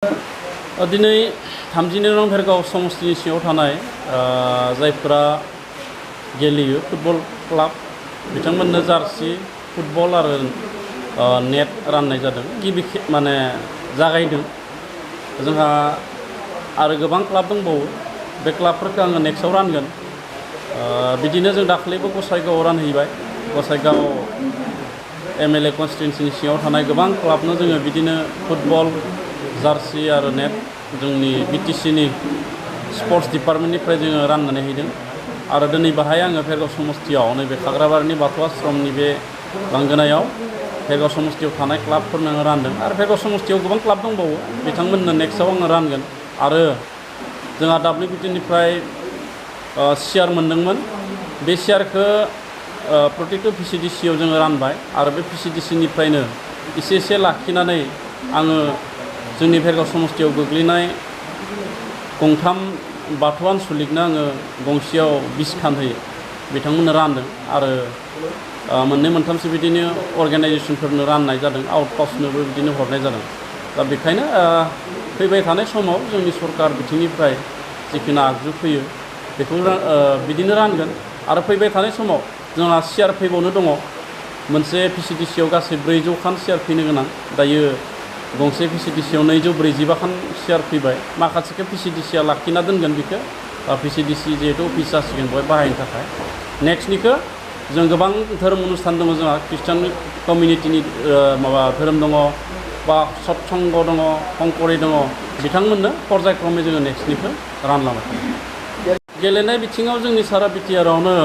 दिनै 32 नं भेरगाव समस्तिनि सिङाव थानाय जायफोरा गेलेयो फुटबल क्लाब बिथांमोननो जार्सि फुटबल आरो नेट राननाय जादों। गिबि माने जागायदों। जोंहा आरो गोबां क्लाब दंबावो। बे क्लाबफोरखौ आङो नेक्स्टआव रानगोन। बिदिनो जों दाख्लैबो गसाइगावआव रानहैबाय। गसाइगाव एमएलए कन्स्टिटुएन्सिनि सिङाव थानाय गोबां क्लाबनो जोङो बिदिनो फुटबल जार्सि आरो नेट जोंनि बिटिसिनि स्पर्ट्स डिपार्टमेन्टनिफ्राय जोङो राननानै हैदों। आरो दिनै बाहाय आङो भेरगाव समस्तियाव नैबे खाग्राबारिनि बाथौ आश्रमनि बे लांगोनायाव भेरगाव समस्तियाव थानाय क्लाबफोरनो आङो रानदों। आरो भेरगाव समस्तियाव गोबां क्लाब दंबावो बिथांमोननो नेक्स्टआव आङो रानगोन। आरो जोंहा WBTनिफ्राय सियार मोनदोंमोन। बे सियारखौ प्रटेक्टिभ PCDCआव जोङो रानबाय। आरो बे PCDCनिफ्रायनो एसे लाखिनानै आङो जोंनि भेरगाव समस्तियाव गोग्लैनाय गंथाम बाथौ आनसलिकनो आङो गंसेयाव 20 खान होयो बिथांमोननो रानदों। आरो मोननै मोनथामसो बिदिनो अर्गेनाइजेसनफोरनो राननाय जादों। आउटपस्टनोबो बिदिनो हरनाय जादों। दा बेखायनो फैबाय थानाय समाव जोंनि सरकार बिथिंनिफ्राय जिखिनि आगजु फैयो बेखौ बिदिनो रानगोन। आरो फैबाय थानाय समाव जोंहा सियार फैबावनो दङ। मोनसे PCDCआव गासै 400 खान सियार फैनो गोनां। दायो गंसे PCDCआव 245 खान सियार फैबाय। माखासेखौ PCDCआ लाखिना दोनगोन। बेखौ PCDC जिहेतु अफिस जासिगोन बहाय बाहायनो थाखाय। नेक्स्टनिखौ जों गोबां धोरोम अनुष्ठान दङ। जोंहा ख्रिस्टान कमिउनिटिनि माबा धोरोम दङ बा सत्संग दङ, कंकरि दङ। बिथांमोननो पर्यायक्रमै जोङो नेक्स्टनिखौ रानलांबाय थागोन। गेलेनाय बिथिङाव जोंनि सारा बिटिआरआवनो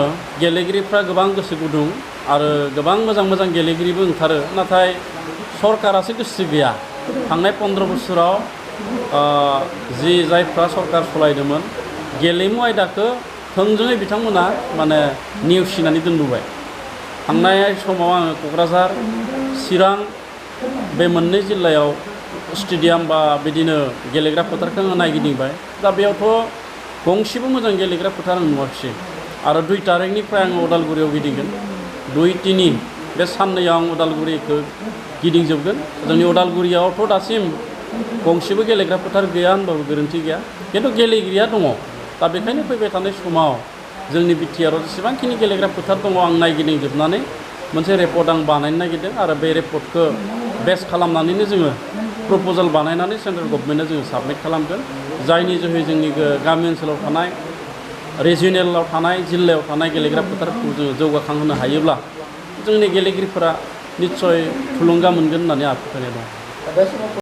गेलेगिरिफ्रा गोबां गोसो गुदुं आरो गोबां मोजां गेलेगिरिबो ओंखारो। नाथाय सरकारासो गोसो गैया। थांनाय 15 बोसोराव जायफ्रा सरकार सलायदोंमोन गेलेमु आयदाखौ थोंजोङै बिथांमोना माने नेवसिनानै दोनबोबाय। थांनाय समाव आङो क'क्राझार, चिरां बे मोननै जिल्लायाव स्टेडियाम बा बिदिनो गेलेग्रा फोथारखौ आङो नायगिदिंबाय। दा बेयावथ' गंसेबो मोजां गेलेग्रा फोथार आं नुवाखिसै। आरो 2 तारिखनिफ्राय आङो उदालगुरियाव गिदिंगोन। 2-3 बे साननैयाव आं उदालगुरिखौ गिदिंजोबगोन। जोंनि उदालगुरियावथ' दासिम गंसेबो गेलेग्रा फोथार गैया होनबाबो गोरोन्थि गैया। खिन्थु गेलेगिरिया दङ। दा बेखायनो फैबाय थानाय समाव जोंनि बिटिआरआव जेसेबांखिनि गेलेग्रा फोथार दङ आं नायगिदिंजोबनानै मोनसे रिपर्ट आं बानायनो नागिरदों। आरो बे रिपर्टखौ बेस खालामनानैनो जोङो प्रप'जाल बानायनानै सेन्ट्रेल गभर्नमेन्टनो जोङो साबमिट खालामगोन। जायनि जोहै जोंनि गामि ओनसोलाव थानाय, रिजियनेलाव थानाय, जिल्लायाव थानाय गेलेग्रा फोथारखौ जोङो जौगाखांहोनो हायोब्ला जोंनि गेलेगिरिफोरा निस्सय थुलुंगा मोनगोन होननानै आं फोथायनाय दं।